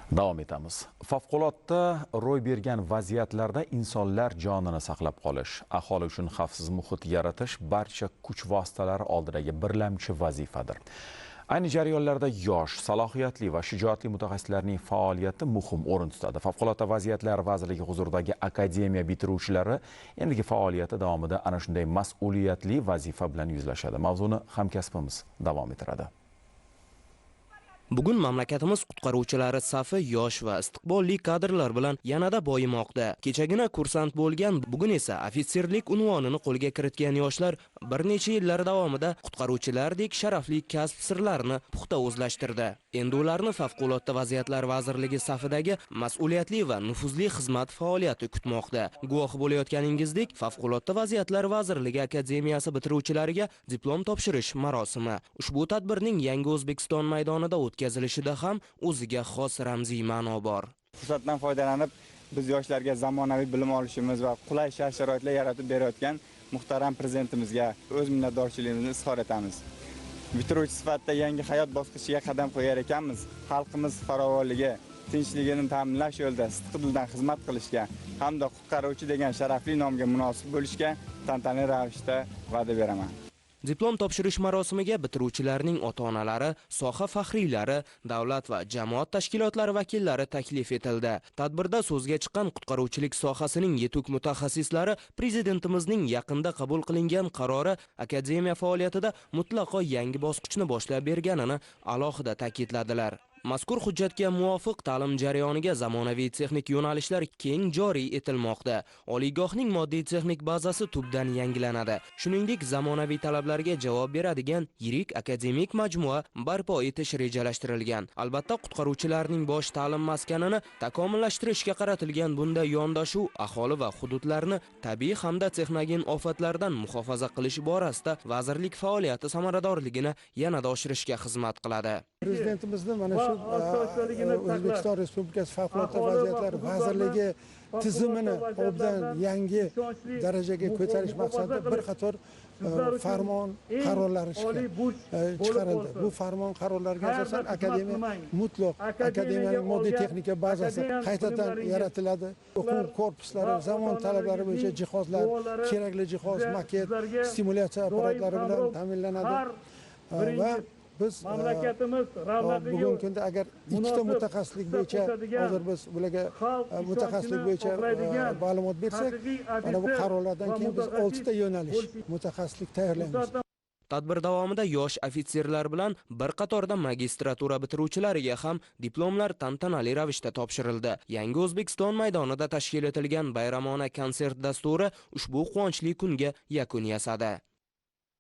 Davom etamiz. Favqulodda ro'y bergan vaziyatlarda insonlar jonini saqlab qolish, aholi uchun xavfsiz muhit yaratish barcha kuch vositalari oldidagi birlamchi vazifadir. Ayni jarayonlarda yosh, salohiyatli va shijoatli mutaxassislarning faoliyati muhim o'rin tutadi. Favqulodda vaziyatlar vazirligi huzuridagi akademiya bitiruvchilari endigi faoliyati davomida ana shunday mas'uliyatli vazifa bilan yuzlashadi. Mavzuni hamkasbimiz davom ettiradi. Bugun mamlakatimiz qutqaruvchilari safi yosh va istiqbolli kadrlar bilan yanada boyimoqda. Kechagina kursant bo'lgan, bugun esa ofitserlik unvonini qo'lga kiritgan yoshlar bir necha yillar davomida qutqaruvchilardek sharafli kasb sirlarini puxta o'zlashtirdi. Endi ularni Favqulodda vaziyatlar vazirligi safidagi mas'uliyatli va nufuzli xizmat faoliyati kutmoqda. Guvoh bo'layotganingizdek, Favqulodda vaziyatlar vazirligi akademiyasi bitiruvchilariga diplom topshirish marosimi. Ushbu tadbirning Yangi O'zbekiston maydonida o'tkazilishida ham o'ziga xos ramziy ma'no bor. Fursatdan foydalanib, biz yoshlarga zamonaviy bilim olishimiz va qulay shart-sharoitlar yaratib berayotgan muhtaram prezidentimizga o'z minnatdorchiligimizni izhor etamiz. Bitiruvchi sifatida yangi hayot bosqichiga qadam qo'yar ekanmiz, xalqimiz farovonligi, tinchligini ta'minlash yo'lida sidqidildan xizmat qilishga hamda qutqaruvchi degan sharafli nomga munosib bo'lishga tantanali ravishda va'da beraman. Diplom topshirish marosimiga bitiruvchilarning ota-onalari, soha faxriylari, davlat va jamoat tashkilotlari vakillari taklif etildi. Tadbirda so'zga chiqqan qutqaruvchilik sohasining yetuk mutaxassislari prezidentimizning yaqinda qabul qilingan qarori akademiya faoliyatida mutlaqo yangi bosqichni boshlab berganini alohida ta'kidladilar. Mazkur hujjatga muvofiq ta'lim jarayoniga zamonaviy texnik yo'nalishlar keng joriy etilmoqda. Oliygohning moddiy texnik bazasi tubdan yangilanadi. Shuningdek, zamonaviy talablarga javob beradigan yirik akademik majmua barpo etish rejalashtirilgan. Albatta, qutqaruvchilarning bosh ta'lim maskanini takomillashtirishga qaratilgan bunday yondashuv aholi va hududlarni tabiiy hamda texnogen ofatlardan muhofaza qilish borasida vazirlik faoliyati samaradorligini yanada oshirishga xizmat qiladi. Prezidentimizni mana shu O'zbekiston Respublikasi Favqulodda vaziyatlar vazirligi tizimini obdan yangi darajaga ko'tarish maqsadida bir qator farmon qarorlari chiqarildi. Bu farmon qarorlariga asosan akademiya mutlaq akademiyaning moddiy texnika bazasi qaytadan yaratiladi. O'quv korpuslari zamon talablari bo'yicha jihozlar, kerakli jihoz, maket, stimulyatsiya apparatlari bilan ta'minlanadi va biz mamlakatimiz bugungi kunda agar ikkita mutaxassislik bo'yicha hozir biz bularga mutaxassislik bo'yicha ma'lumot bersak, mana bu qarorlardan keyin biz 6 ta yo'nalish mutaxassislik tayyorlaymiz. Tadbir davomida yosh ofitserlar bilan bir qatorda magistratura bitiruvchilariga ham diplomlar tantanali ravishda topshirildi. Yangi O'zbekiston maydonida tashkil etilgan bayramona konsert dasturi ushbu quvonchli kunga yakun yasadi.